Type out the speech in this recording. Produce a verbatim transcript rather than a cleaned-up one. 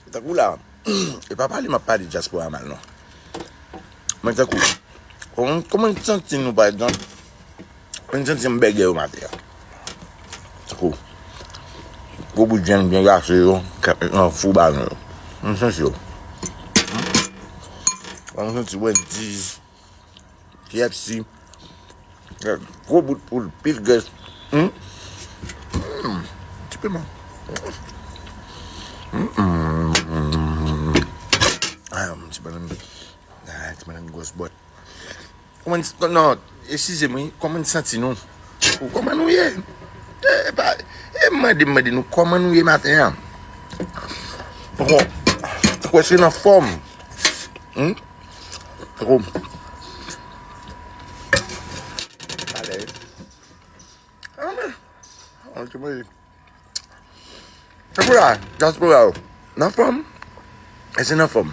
Tankou la, e pa pale m ap pale dyaspora mal non. Mwen tankou, kòman, kòman n santi nou pa egzanp, kòman n santi m bègè yo maten an? Tankou, gwo bout vyann byen gase yo, k ap met nan fou ba nou yo. M santi yo. Kòman m santi Wendy's, K F C, gwo bout poul, pil grès. Hmm? Hmm. Ti piman. Hmm, hmm. Ah, ti bannann. Ah, ti bannann gwòs bòt. Kòman, non, eskize m, wi. Kòman n santi nou? Ou kòman nou ye? E pa, e mande, mande nou kòman nou ye maten an. Bon, tankou èske nan fòm? Hmm? Tankou. Alèz. Ah, men. An, ti manje. Tankou la, dyaspora yo. Nan fòm? Èske nan fòm?